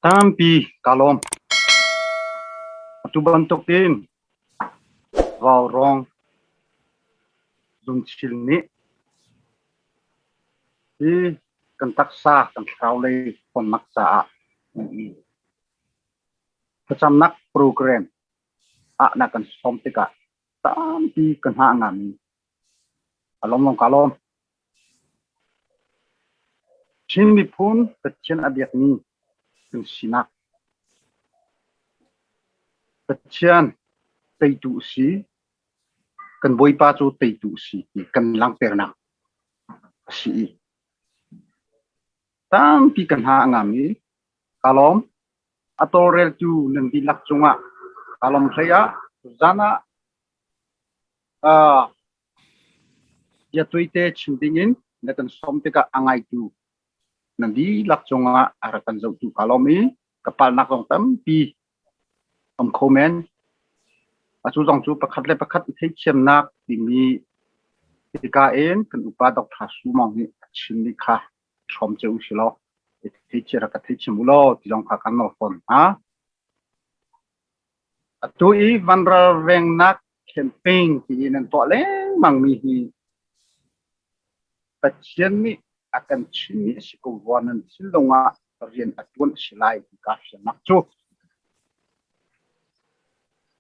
Tampi kaa lawm. Atu bantukin vaurawng lungchil nih hi kan taksa kan thlarau lei ṭhawnnak caah thlacamnak program ah na kan sawm tikah tampi ka hna a ngam i a lawm lawng kaa lawm. Chin miphun Pathian a biakmi kan sinak Pathian teitu a si, kan Bawipa cu teitu a si ti kan langhternak a si i tampi ka hna a ngam i kaa lawm. A tawlreltu nan dihlak cungah kaa lawm hlei ah tuzaan ah Bia tuite chim dingin na kan sawm tikah a ngaitu nan dihlak cungah a rak kan zohtu kaa lawm i ka palnak zong tampi um kho men. Atu zong cu pakhat le pakhat i theithiamnak timi hika in kan upa Dr. Su Maung nih a chimmi kha hrawm cio u si law i theithiam rak ka theithiam u law ti zong kha kan nawl fawn hna. Atu i vanralvengnak campaign ti nan tuah lengmangmi hi Pathian nih a kan chimmi a si ko rua nan thinlung ah rian a ṭuan a si lai ti kaa fiannak cu.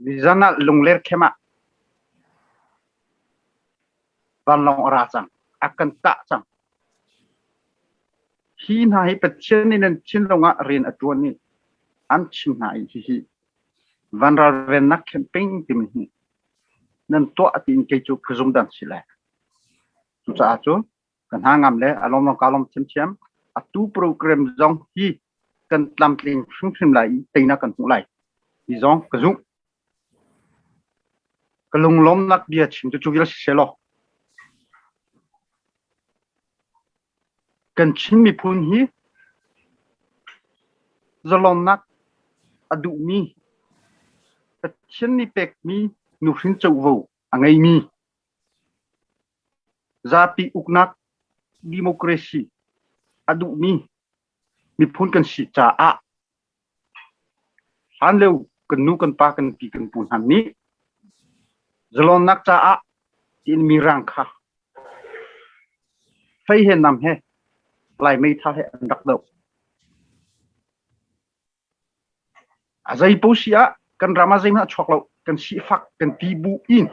Nizan ah Lungler camp ah vanlawng a ra cang, a kan kah cang. Hi hna hi Pathian nih nan thinlung ah rian a ṭuan i an chim hna i hihi vanralvennak campaign timi hi nan tuah tiin kei cu ka zum dan si lai. Cucaah cu ka hna ngam le a lawm ka lawm thiamthiam. Atu program zong hi kan tlamtling hrimhrim lai i teinak kan hmuh lai ti zong ka zumh. Ka lunglawmnak bia chim cu cu vial si seh law kan Chin miphun hi zalonnak a duhmi Pathian nih pekmi nuhrin covo a ngeimi zapi uknak democracy a duhmi miphun kan si caah Hlanlio kan nu kan pa kan pi kan pu hna nih zalonnak caah tiin mirang kha fei he nam he Lai meithal he an rak doh. A zei paoh si ah kan ram ah zeihmanh a chuak lo. Kan sifak kan ti bu in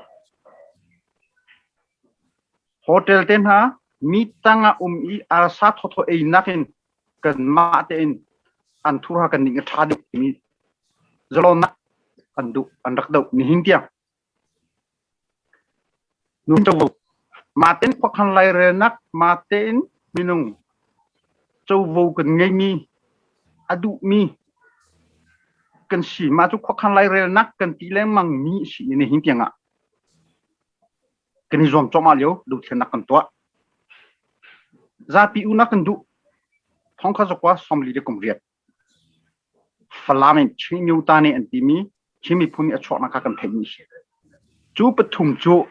hotel te hna mi tang ah um i arsa thawthaw ei nakin kanmah tein an thurha kan ning a ṭha deuh timi zalonnak an duh an rak doh nihin tiang nu covo mah tein khuakhan lairelnak mah tein minung covo kan ngeimi a duhmi kan si mah cu khuakhan lairelnak kan ti lengmang mi si nihin tiang ah kan i zuam cuahmah lio dothlennak kan tuah Zapi unak kan duh. Thongkha zakua 40 le kum riat. Falam in Chin Myota nih an timi Chin miphun nih a chuahnak kha kan theihmi si. Cu pathum cu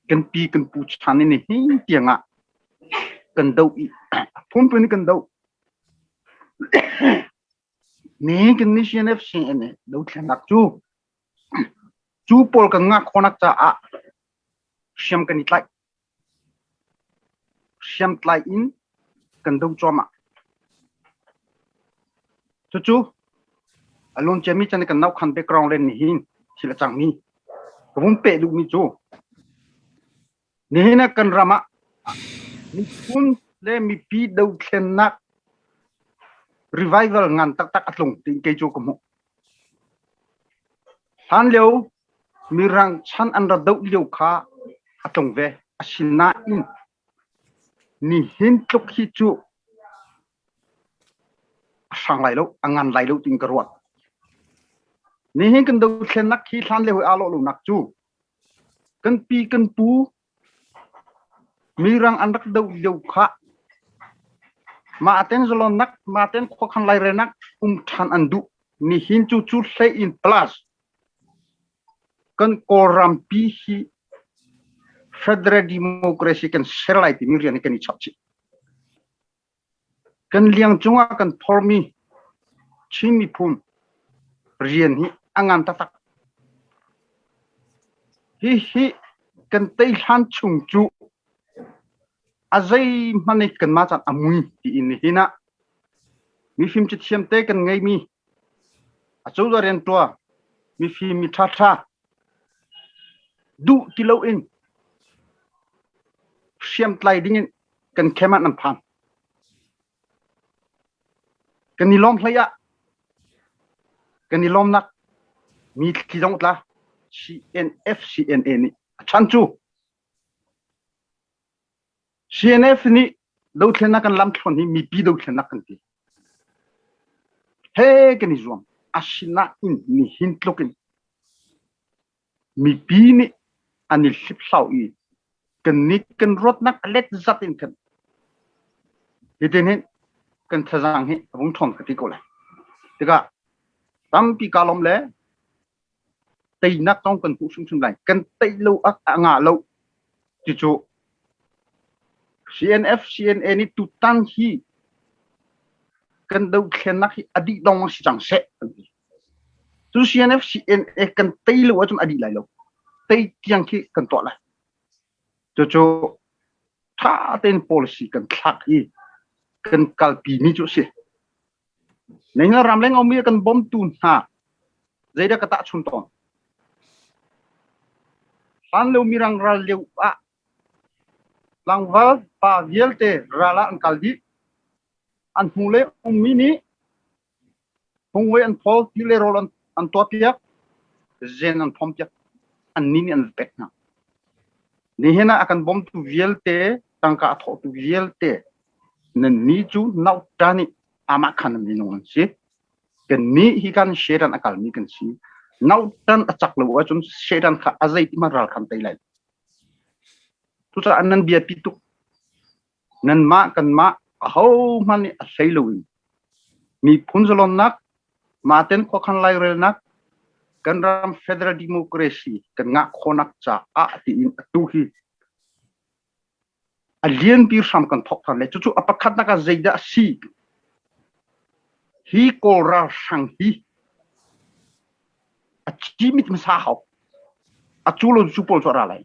kan pi kan pu chan in nihin tiang ah kan doh i phunphun in kan doh. Ni kan ni CNF CNA dothlennak cu cu pawl kan ngah khawhnak caah hriam kan i tlaih. Hriamtlai in kan do cuahmah. Cucu a lawn ciami chan kan naukhan background len nih hin thil a cangmi ka vun peh duhmi cu nihin ah kan ram ah miphun le mipi dothlennak revival ngan taktak a tlung tiin kei cu ka hmuh. Hlanlio Mirang chan an ra doh lio kha a tlung ve. Asinain nihin tluk hi cu a hrang lai lo, a ngan lai lo tiin ka ruat. Nihin kan dothlennak hi hlanlio he aa lawh lonak cu kan pi kan pu Mirang an rak doh lio kha mah ten zalonnak, mah ten khuakhan lairelnak um ṭhan an duh. Nihin cu cu hlei in plus kan Kawlrampi hi Federal Democracy kan ser lai timi rian hi kan i chap chih. Kan liang cungah kan phormi. Chin miphun rian hi a ngan taktak. Hihi kan tei hlan chung cu a zeihmanh i kanmah caan a mui tiin nihin ah mifim cathiam te kan ngeimi acozah rianṭuan mifim mi ṭhaṭha duh ti loin hriamtlai dingin kan khem ah nan phan. Kan i lawm hlei ah kan i lawmnak mi thli zong tla CNF CNA nih a chan cu CNF nih dothlennak kan lamthluan hi mipi dothlennak kan ti. He kan i zuam. Asinain nihin tluk in mipi nih an i hliphlau i kannih kan ruatnak a let zat in khan hitin hin kan thazaang hi a vung ṭhawng ka ti ko lai. Tikah tampi kaa lawm le teinak zong kan hmuh hrimhrim lai. Kan tei lo a ngah lo ti cu CNF CNA nih tutan hi kan dothlennak hi a dih dong si cang seh kan ti. Cu CNF CNA kan tei lo ahcun a dih lai lo. Tei tiang khi kan tuah lai. Cucu ṭha tein policy kan thlak i kan kalpi mi cu a si. Nihin ramleng a ummi kan bawmtu hna zeidah ka tahchun tawn? Hlan lio mirang ral lio ah tlangval pa vialte ral ah an kal dih. An hnulei ummi nih Fungvei an thawl, ti le rawl an tuahpiak, zen an phompiak, annih nih an pek hna. Nihin ah a kan bawmtu vialte, tangka a thawhtu vialte, nannih cu nauta nih amah khan minung an si. Kannih hi kan Satan a kalmi kan si. Nautan a cak lo ahcun Satan kha a zei ti hmanh ral khan tei lai. Cucaah nan biapi tuk. Nanmah kanmah ahohmanh nih a hlei loin miphun zalonnak, mahten khuakhan lairelnak, kan ram federal democracy kan ngah khawhnak caah tiin atu hi a lianpi hram kan thawk than le cucu a pakhatnak ah zeidah a si? Hi Kawl ralhrang hi a cimit hmasa hau. A cu lo cu pawl cu a ra lai.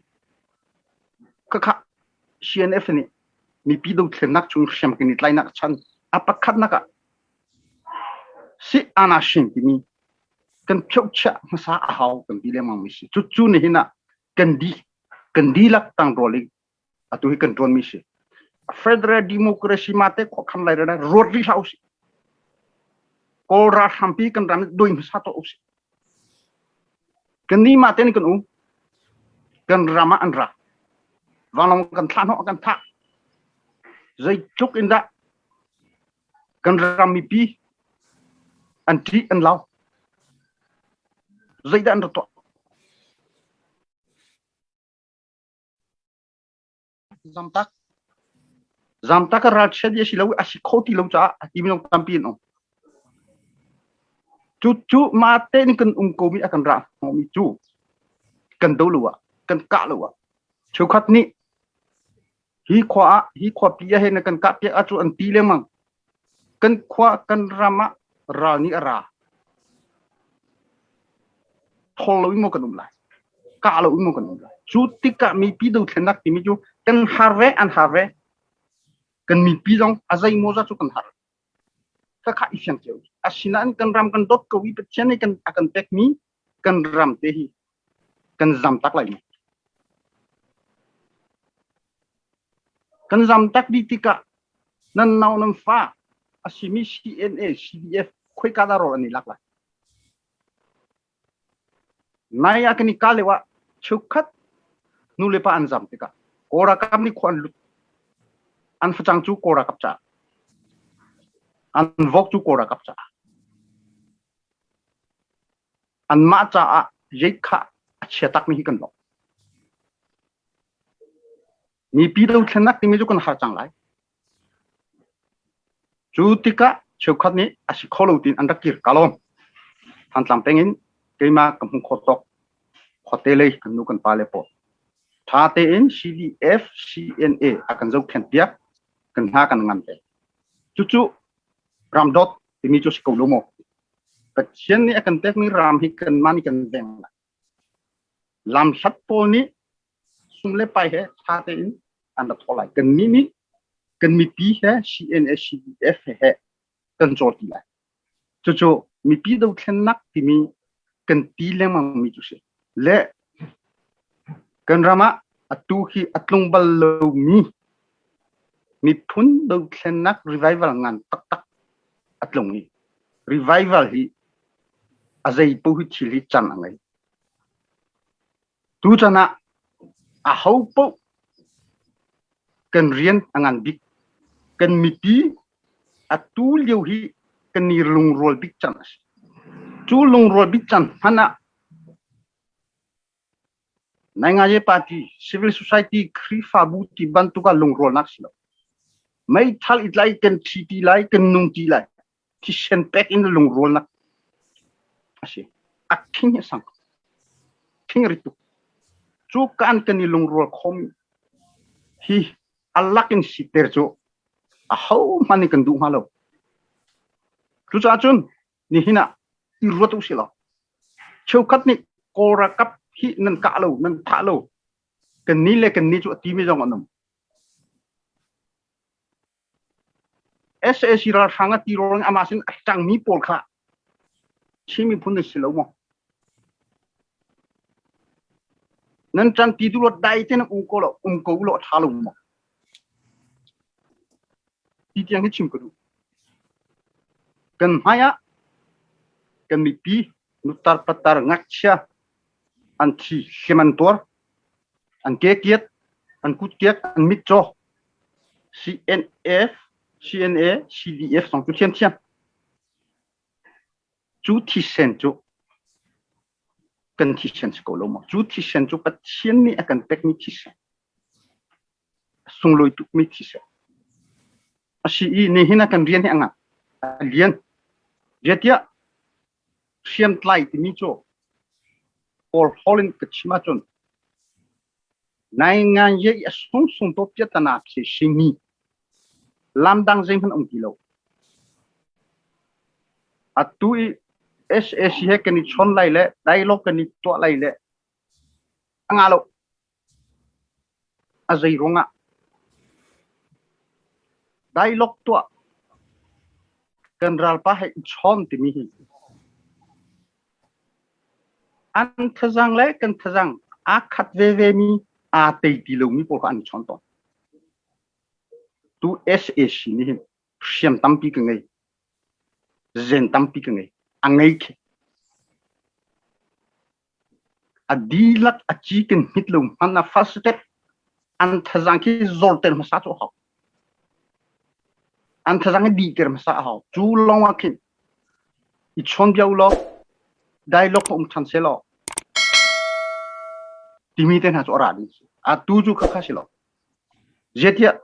Khakha CNF nih mipi dothlennak chung hriam kan i tlainak chan a pakhatnak ah si anashin timi kan phyohchiah hmasa a hau kan ti lengmang mi si. Cucu nihin ah kan di kan dihlak tangrual in atu hi kan ṭuan mi si. Federal democracy ma te khuakhan lai ra ruat rih hlah usih. Kawl ralhrampi kan ram doi hmasa tuah usih. Kan nih mah tein kan um. Kan ram ah an ra. Vanlawng kan thlah hnawh kan thah. Zeitluk in dah kan ram mipi an ṭih an lau. Zeidah an ra tuah? Zamtak. Zamtak a ralchiat i a si lo i a si kho ti lo caah a ti minung tampi an um. Cu cu mah tein kan um komi a kan rah hnawhmi cu kan do lo ah kan kah lo ah cheukhat nih hi khua ah hi khuapi ah hin kan kah piak ahcun an ti lengmang. Kan khua kan ram ah ral nih a ra. Thawl lo in maw kan um lai? Kah lo in maw kan um lai? Cu tikah mipi dothlennak timi cu kan har ve an har ve. Kan mipi zong a zeimaw zat cu kan har. Khakha i fiang cio. Asinain kan ram kan dawt ko i Pathian nih kan a kan pekmi kan ram te hi kan zam tak lai maw? Kan zam tak dih tikah nan nau nan fa a simi CNA, CDF khoika dah rawl an i lak lai? Nai ah kan i kah lio ah cheukhat nu le pa an zam tikah Kawl ralkap nih khua an lut. An facang cu Kawl ralkap caah. An vok cu Kawl ralkap caah. Anmah caah yeikha a chia takmi hi kan lawh. Mipi dothlennak timi cu kan har cang lai. Cu tikah cheukhat nih a si kho lo tiin an rak kir. Ka lawm. Thantlang peng in keimah ka hmu kho tawk khuate lei kan nu kan pa le pawl ṭha tein CDF CNA a kan zohkhenh piak kan hna kan ngan te. Cucu ramdawt timi cu si ko lo maw? Pathian nih a kan pekmi ram hi kanmah nih kan veng lai. Lamhlat pawl nih sum le pai he ṭha tein an ra thawh lai. Kannih nih kan mipi he CNA CDF he kan cawl ti lai. Cucu mipi dothlennak timi kan ti lengmang mi cu si. Le kan ram ah atu hi a tlung bal lomi miphun dothlennak revival ngan taktak a tlung i revival hi a zei paoh hi thil hi can a ngei. Tuchan ah aho paoh kan rian a ngan bik. Kan mipi atu lio hi kan i lungrual bik cang a si. Cu lungrual bik cang hmanh ah Naingaye party, civil society, Khrihfabu ti bantuk ah lungrualnak si lo. Meithal i tlai kan thi ti lai, kan nung ti lai. Thisen pek in lungrualnak a si. A thing hi sang. Thing rit tuk. Cu kan kan i lungrual khomi hi alak in siter cu a ho hmanh nih kan duh hnga lo. Cucaah cun nihin ah i ruat u sih law cheukhat nih Kawl ralkap hi nan kah lo, nan thah lo, kan ni le kan ni cu a timi zong an um. SAC ralhrang a ti ruang amah sin a ṭangmi pawl kha Chin miphun nan si lo maw? Nan ṭan ti duh lo dai te nan um ko lo um ko law a ṭha lo maw? Ti tiang hi chim ka duh. Kan hmai ah kan mipi nutar patar ngakchia an thi hliam an tuar an ke kiat an kut kiak an mit caw CNF CNA CDF zong cu thiamthiam cu thisen cu kan thisen si ko lo maw cu thisen cu Pathian nih a kan pekmi thisen sunglawi tukmi thisen a si i nihin ah kan rian hi a ngan a lian zeitiah hriamtlai timi cu Kawl holh in ka chim ahcun naingan ye i a sungsung to piatana khi simi lamdang zeihmanh um ti lo. Atu i SAC he kan i chawn lai le dialogue kan i tuah lai le a nga lo. A zei ruangah dialogue tuah kan ralpa he i chawn timi hi an thazang le kan thazang aa khat veve mi aa tei ti lomi pawl kha an i chawn tawn. Tu SAC nih hin hriam tampi ka ngei. Zen tampi ka ngei. A ngei khi. A dihlak a ci kan hmit lo hmanh ah first step an thazaang khi zorter hmasa cu a hau. An thazaang hi dihter hmasa a hau. Cu lawng ah khin i chawn bia u law dialogue um ṭhan seh law timi te hna cu a ra ding si. Atu cu khakha si lo. Zeitiah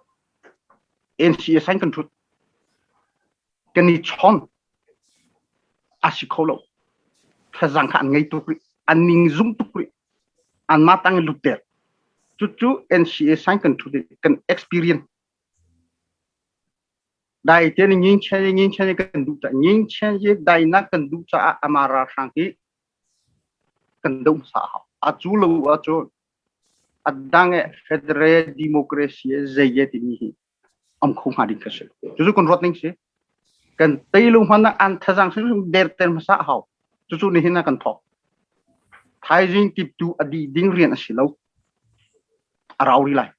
NCA sign kan ṭhut. Kan i chawn a si kho lo. Thazaang kha an ngei tuk rih. An ning zum tuk rih. Anmah tang in lutter. Cucu NCA sign kan ṭhut i kan experience dai te ni ngin chen ngin chen kan duh ca ngin chen ye dai na kan duh caah ama ralhrang hi kan doh hmasa hau. A cu lo ahcun a dang e federal democracy e zei e timi hi am kho hnga ding kha si. Cucu kan ruat ning si. Kan tei lo hmanh ah an thazang hrimhrim derter hmasa a hau. Cucu nihin ah kan thawk. Thaizing tiptu a dih ding rian a si lo. A rau rih lai.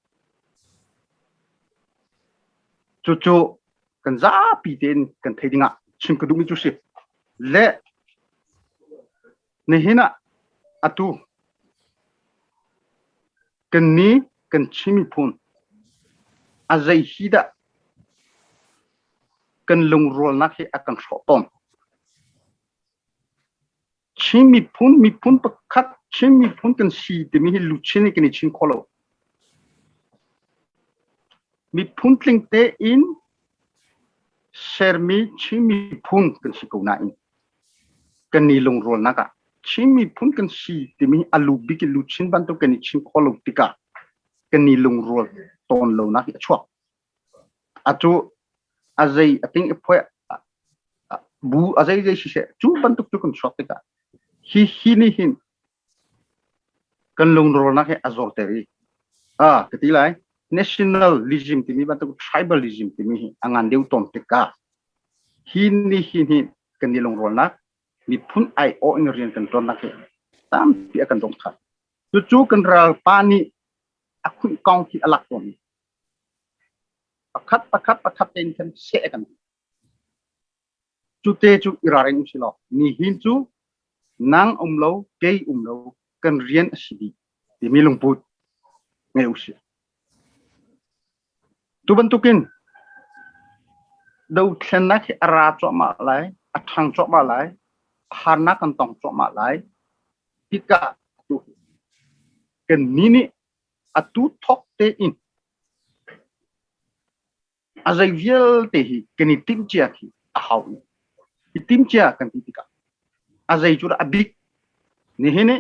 Cucu kan zapi tein kan thei ding ah chim ka duhmi cu si. Le nihin ah atu kan ni kan Chin miphun a zei hi dah kan lungrualnak hi a kan hrawh tawn. Chin miphun miphun pakhat Chin miphun kan si timi hi luchin in kan i chin kho lo. Miphun tling tein sermi Chin miphun kan si ko nain kan i lungrualnak ah Chin miphun kan si timi a lu bik i luchin bantuk kan i chin khawh lo tikah kan i lungrual tawn lonak hi a chuak. Atu a zei a ting i phuai Bu a zeizei siseh cu bantuk cu kan chuak tikah hi hi nih hin kan lungrawlnak hi a zorter i ah ka ti lai nationalism timi bantuk tribalism timi hi a ngan deuh tawn tikah hi ni hi hi kan i lungrawlnak miphun aiawh in rian kan ṭuannak hi tampi a kan dongkhat. Cucu kan ralpa nih a khunh kong khi a lak tawn. Pakhat pakhat pakhat tein khan seh kan Cu te cu i ralring usih law nihin cu nang um lo kei um lo kan rian a si dih timi lungput ngei usih. Tu bantukin dothlennak hi a ra cuahmah lai, a ṭhang cuahmah lai, harnak kan tong cuahmah lai. Tikah atu kan ni nih atu thawk tein A zei vialte hi kan i timhcia khi a hau i i timhcia kan ti tikah a zei cu dah a bik nihin i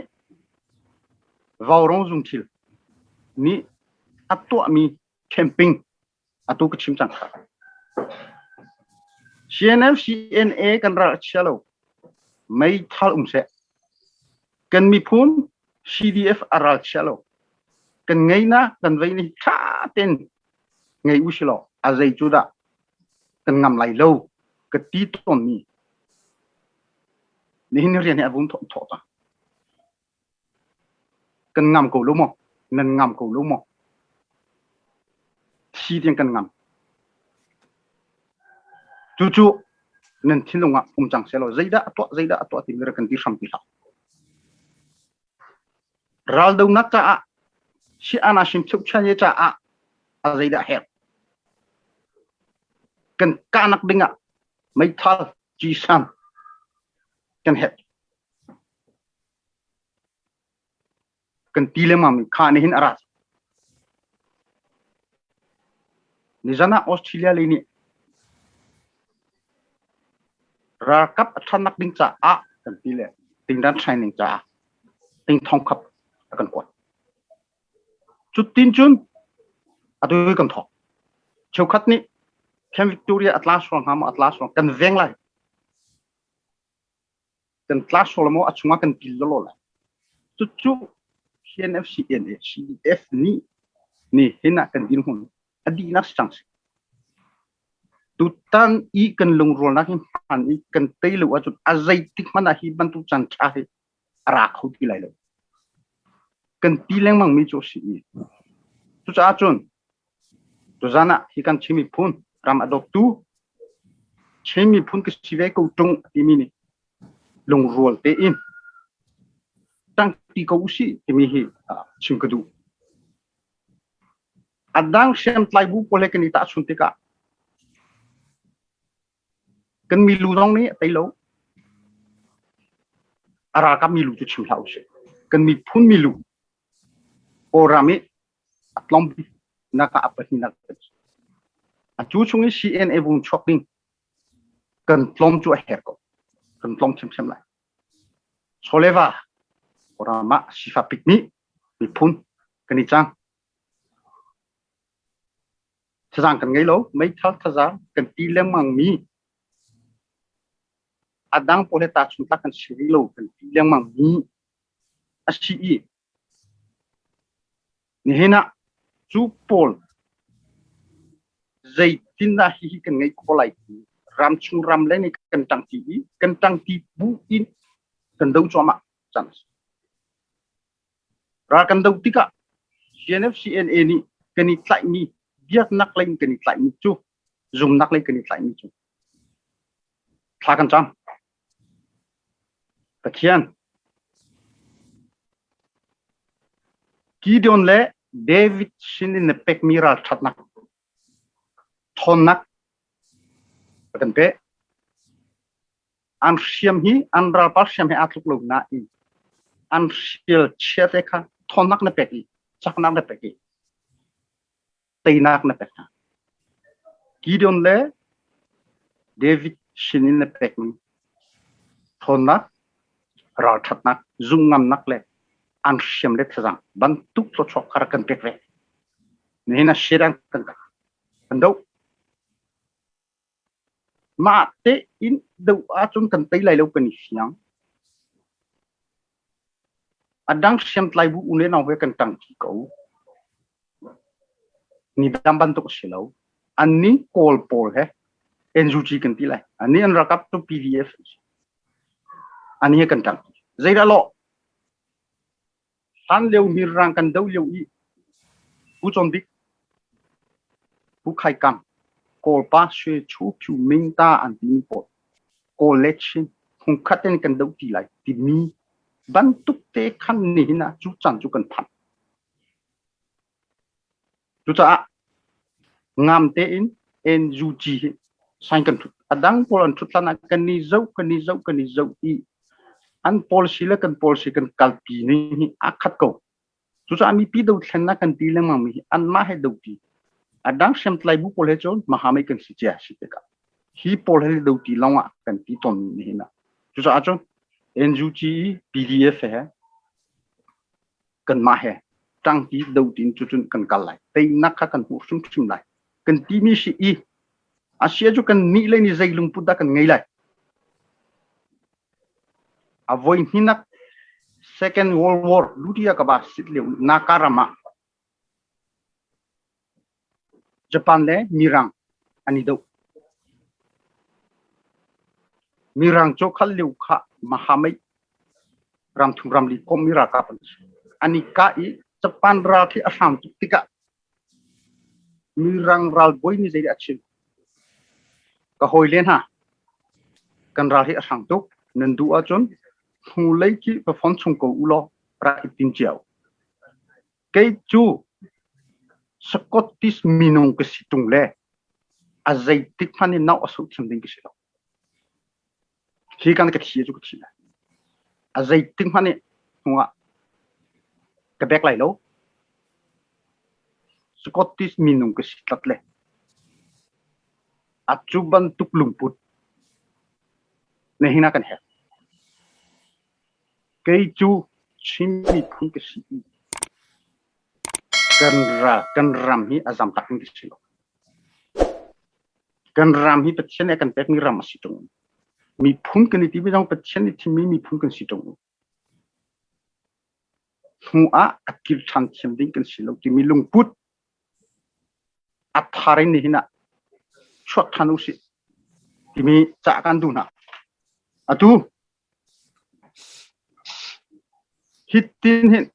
Vaurawng zungthil nih a tuahmi camping atu ka chim cang. CNF CNA kan ral a chia lo. Meithal um seh. Kan miphun CDF a ral chia lo. Kan ngei na kan vei ni tha ten ngei u silaw a zei cu dah kan ngam lai lo ka ti tawnmi nihin rian hi a vung thawh thawh cang. Kan ngam ko lo maw? Nan ngam ko lo maw? Thi tiang kan ngam. Cucu nan thinlung ah um cang selaw zeidah a tuah zeidah a tuah timi rak kan ti hram ti hlah. Raldonak caah si-anashin chukchan ye caah a zeidah herh? Kan kahnak dingah meithal cisan kan herh. Kan ti lengmang mi kha nih hin a ra. Nizan ah Australia lei nih ralkap a ṭhatnak ding caah kan ti le tingdan training caah ting thong khap a kan kuat. Cutin cun atu hi kan thawk. Cheukhat nih Camp Victoria a tla sual hnga maw a tla sual kan veng lai. Kan tla sual maw a chungah kan pil lawlaw lai. Cucu CNF CNA CDF nih ni hin ah kan dirhmun a dihnak si cang si. Tutan i kan lungrualnak hi hmaan i kan tei lo ahcun a zeitik hmanh ah hi bantuk caan ṭha hi a ra kho ti lai lo. Kan ti lengmang mi cu a si i cucaah cun tuzan ah hi kan Chin miphun ram a dawtu Chin miphun ka si ve ko ṭung a timi nih lungrual tein ṭangṭi ko usih timi hi chim ka duh. A dang hriamtlai bu pawl he kan i tahchunh tikah kan milu zong nih a tei lo. A ralkap milu cu chim hlah usih. Kan miphun milu Kawlram i a tlawm biknak ah a pahnihnak kan si. Atu chung i CNA vung chuak ding kan tlawm cu a herh ko. Kan tlawm ṭhiamṭhiam lai. Chawleva Kawlram ah sifak bik nih miphun kan i cang. Thazaang kan ngei lo. Meithal thazaang kan ti lengmang mi a dang pawl he tahchun tlak kan si rih lo kan ti lengmang mi a si i nihin ah cu pawl zeitindah hihi kan ngeih khawh lai ti ramchung ram le nih kan ṭangṭi i kan ṭangṭi bu in kan do cuahmah cang a si. Ral kan do tikah CNF CNA nih kan i tlaihmi biaknak lei in kan i tlaihmi cu zumnak lei kan i tlaihmi cu thla kan cam. Pathian Gideon le David sin in na pekmi ralṭhatnak ṭhawnnak a kan pek. An hriam hi an ralpar hriam he aa tluk lo nain an hrial chia te kha ṭhawnnak na pek i caknak na pek i teinak na pek hna. Gideon le David sinin na pekmi ṭhawnnak, ralṭhatnak, zumhngamnak le an hriam le thazaang bantuk thluachuah kha rak kan pek ve. Nihin ah Shedan kan kan doh. Mah tein doh ahcun kan tei lai lo kan i fiang. A dang hriamtlai bu u le nau he kan ṭangṭi ko. Nidang bantuk a si lo. Annih Kawl pawl he NUG kan ti lai. Annih an ralkap cu PDF an si. Annih he kan ṭangṭi. Zeidah lawh? Hlan lio mirang kan do lio i Pu Con Bik, Pu Khai Kam, Kawlpa Shwe Chu Phyu Ming Ta an timi pawl Kawl le Chin hmungkhat in kan doh ti lai timi bantuk te khan nihin ah cu caan cu kan phanh. Cucaah ngam tein NUG hi sign kan thut. A dang pawl an thut hlan ah kan i zoh, kan i zoh, kan i zoh i an policy le kan policy kan kalpi ning hi aa khat ko. Cucaah mipi dothlennak kan ti lengmang mi hi anmah he doti. A dang hriamtlai bu pawl he cun mahamei kan si cia si tikah hi pawl he doti lawng ah kan ti tawn mi hin ah. Cucaah cun NUG PDF he kanmah he ṭangti dotin cucun kan kal lai. Teinak kha kan hmuh hrimhrim lai. Kan timi si i Asia cu kan nih le ni zei lungput dah kan ngei lai. A voi hninak Second World War lutia ka ba sit lio Naka ram ah Japan le Mirang an i do. Mirang cu khal lio kha Mahamai ram thum ram li kommi ralkap an si. An i kah i Japan ral khi a hrang tuk tikah Mirang ralbawi nih zeidah a chim? Ka hawile hna, kan ral hi a hrang tuk. Nan duh ahcun hnulei khi va fon chung ko u law rak i tim cio. Kei cu Scottish minung ka si ṭung le a zeitik hmanh in nau a soh thiam ding ka si lo. Hi kan ka thi cu ka thi lai. A zeitik hmanh nih hnuah ka bek lai lo. Scottish minung ka si tlat le a cu bantuk lungput nihin ah kan herh. Kei cu Chin miphun ka si i kan ral kan ram hi a zamtak ding ka si lo. Kan ram hi Pathian nih a kan pekmi ram a si ṭung. Miphun kan i timi zong Pathian nih thimmi miphun kan si ṭung. Hnu ah a kir ṭhan thiam ding kan si lo timi lungput a thar in nihin ah chuak ṭhan usih timi cah kan duh hna. Atu Hitin hin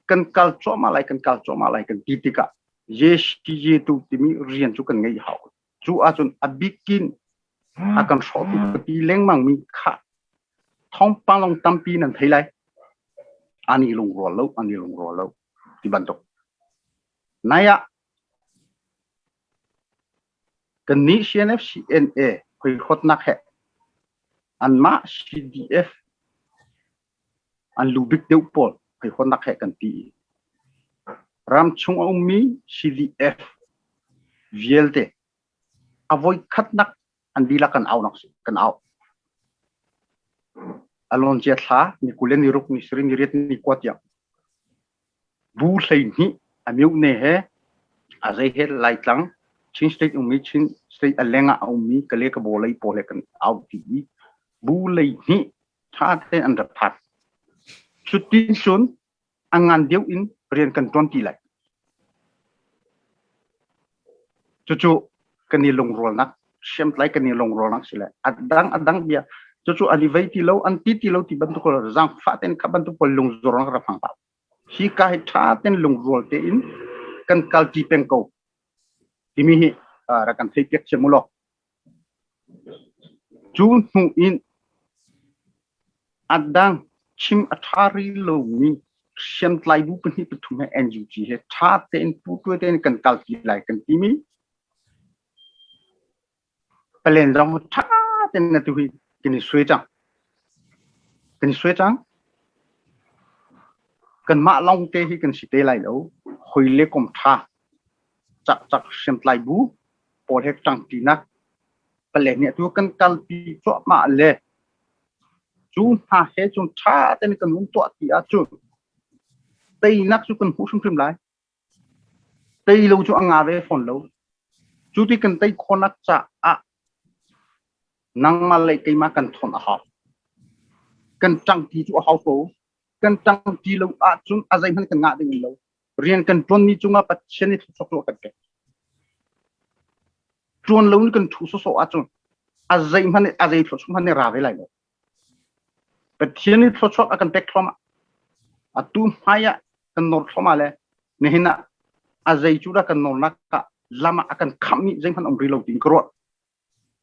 kan kal cuahmah lai, kan kal cuahmah lai kan ti tikah Jesu timi rian cu kan ngeih hau. Cu ahcun a bikin a kan hrawhtu ka ti lengmang mi kha thawngpang lawng tampi nan thei lai. An i lungrual lo, an i lungrual lo ti bantuk. Nai ah Kannih CNF CNA hoihawtnak he anmah CDF an lubik deuh pawl hoihawtnak he kan ti i ramchung a ummi CDF vialte a voikhatnak an dihlak kan aunak kan au. Aloncia thla ni 20 le ni ruk ni sarih ni riat ni kua tiang Bu 12 a myone he a zei he Laitlang Chin State ummi Chin State a leng ah a ummi Kale Kabaw lei pawl he kan au ti i bu 12 ṭha tein an rak phan. Cutin cun a ngan deuh in rian kan ṭuan ti lai. Cucu kan i lungrualnak hriamtlai kan i lungrualnak si le a dang a dang bia cucu an i vei ti lo an ti ti lo ti bantuk zaangfah tein kha bantuk pawl lungzornak rak hmang hlah. Hi ka hi ṭha tein lungrual tein kan kalṭi peng ko timi hi rak kan theihpiak thiam u law. Cu hnu in a dang chim a ṭha rih lomi hriamtlai bu pahnih pathum he NUG he ṭha tein putuai tein kan kalpi lai kan timi Palen zong ṭha tein atu hi kan i suai cang. Kan i suai cang. Kanmah lawng te hi kan si te lai lo. Hoi le kom ṭha cakcak hriamtlai bu pawl he ṭangṭinak palen nih atu kan kalpi cuahmah le cu hna he cun ṭha tein kan um tuah ti ahcun teinak cu kan hmuh hrimhrim lai. Tei lo cu a nga ve fawn lo. Cu ti kan tei khawhnak caah Nangmah le keimah kan thawn a hau. Kan ṭangṭi cu a hau ko. Kan ṭangṭi lo ahcun a zeihmanh kan ngah ding lo. Rian kan ṭuanmi cungah Pathian nih thluachuah cu a kan pek. Ṭuan lo in kan ṭhu sawsawh ahcun a zeihmanh a zei thluachuah hmanh nih ra ve lai lo. Pathian nih thluachuah a kan pek thluahmah. Atu hmai ah kan nawr thluahmah le nihin ah a zei cu dah kan nawrnak ah lam ah a kan khamhmi zeihmanh um rih lo tiin ka ruah.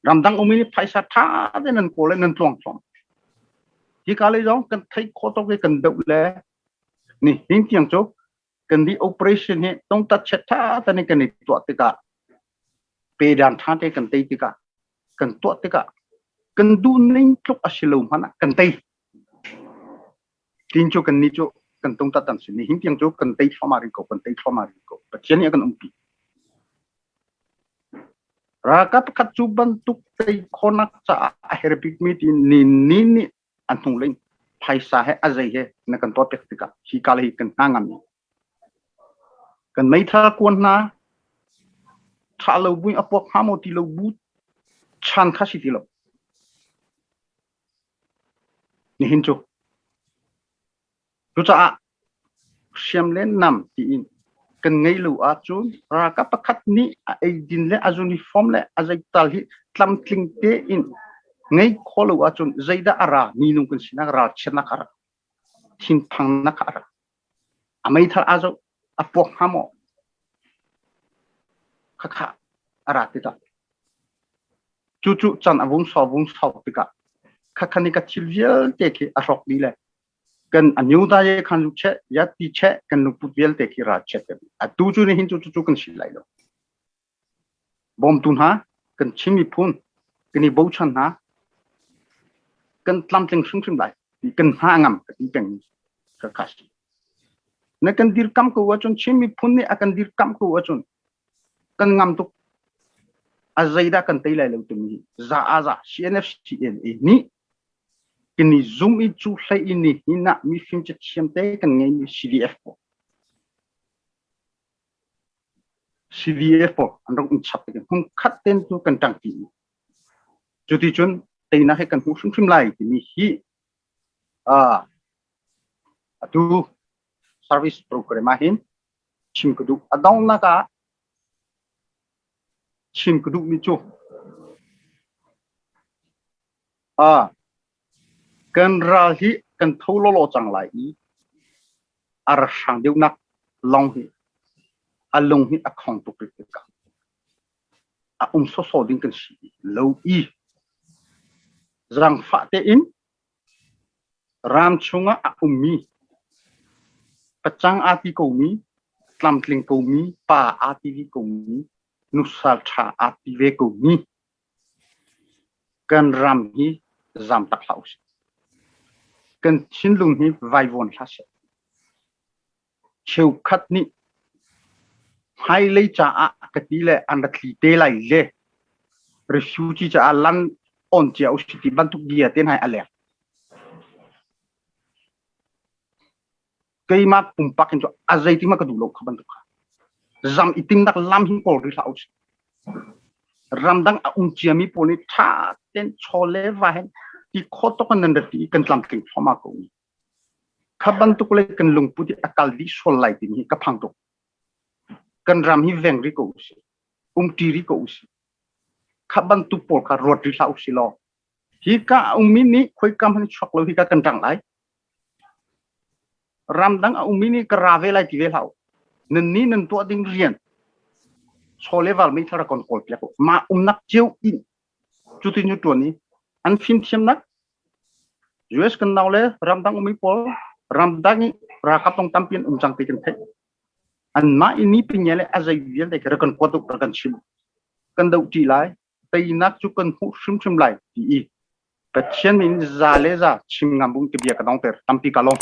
Ramdang um i phaisa ṭha tein nan kawl i nan tluang thluahmah. Hika lei zong kan theih khawh tawk i kan doh le nihin tiang cu kan di operation hi tongtat chet ṭha tein kan i tuah tikah pedan ṭha te kan tei tikah kan tuah tikah kan duh ning tluk a si lo hmanh ah kan tei. Tin cu kan nih cu kan tongtat an si. Nihin tiang cu kan tei thluahmah rih ko, kan tei thluahmah rih ko. Pathian nih a kan umpi. Ralkap pakhat cu bantuk tei khawhnak caah a herh bikmi ti ni ni nih a hnulei phaisa he a zei he na kan tuah piak tikah hi ka le hi kan hna ngam kan meithal kuan hna tha lo buin a puak hnga maw ti lo bu chan kha si ti lo nihin cu Cucaah hriam le nam tiin kan ngeih lo ahcun ralkap pakhat nih a eidin le a uniform le a zeital hi tlamtling tein ngei khawh lo ahcun zeidah a ra minung kan sinak ralchiatnak a ra thinphangnak a ra a meithal aa zoh a puak hnga maw khakha a ra tikah cucu can a vung sau vung sau tikah khakha nih ka thil vialte khi a hrawk dih le kan a new da ye khan lu che ya ti che kan lungput vialte khi ra chet atu cu ni hin cu cu kan si lai lo bawmtu hna kan Chin miphun kan i bochan hna kan tlamtling hrimhrim lai kan hna ngam ka ti peng ka kha si na kan dirkam ko ahcun Chin miphun nih a kan dirkam ko ahcun kan ngam tuk a zeidah kan tei lai lo timi za a za CNF CNA nih Kan i zum i cu hlei i nihin ah mifim cathiam te kan ngeimi CDF pawl. CDF pawl an rak um chap tik hmun khat ten cu kan ṭangṭi. Cuti cun teinak hi kan hmuh hrimhrim lai timi hi atu service program ah hin chim ka duh. A donghnak ah chim ka duhmi cu Kan ral hi kan tho lawlaw cang lai i a ra hrang deuhnak lawng hi a lung hi a khong tuk rih tikah a um sawsawh ding kan si lo i zaangfah tein ram chungah a ummi pacang aa ti komi tlamtling komi pa aa ti ve komi nusal ṭha aa ti ve komi Kan ram hi zaamtak hlah usih. Kan thinlung hi vaivuan hlah seh. Cheukhat nih hmailei caah ka ti le an ra tli te lai le refugee caah lan on cia usih ti bantuk bia te hna hi a leng. Keimah pumpak in cu a zeitik hmanh ka duh lo kha bantuk kha. Zam i timnak lam hi kawl rih hlah usih. Ramdang a um ciami pawl nih ṭha tein chaw le va he ti khawh tawk in nan rat i kan tlamtling thluahmah ko. Kha bantuk le kan lungput hi a kal dih sual lai timi hi ka phang tuk. Kan ram hi veng rih ko usih. Umṭi rih ko usih. Kha bantuk pawl kha ruat rih hlah usih law hika a ummi nih khoika hmanh chuak lo hika kan ṭang lai. Ramdang a ummi nih ka ra ve lai ti ve hlah u. Nan nih nan tuah ding rian chaw le val meithal rak kan kawl piak u. Mah umnak cio in cutin cu ṭuan i an fimthiamnak US kan nau le ramdang ummi pawl ramdang i ralkap tong tampi an um cang ti kan theih. Anmah i ni pinge le a zei vialte khi rak kan kuat u, rak kan chim u. Kan doh ṭi lai. Teinak cu kan hmuh hrimhrim lai ti i Pathian min za le za chim ngam bung ti bia ka dongter tampi ka lawm.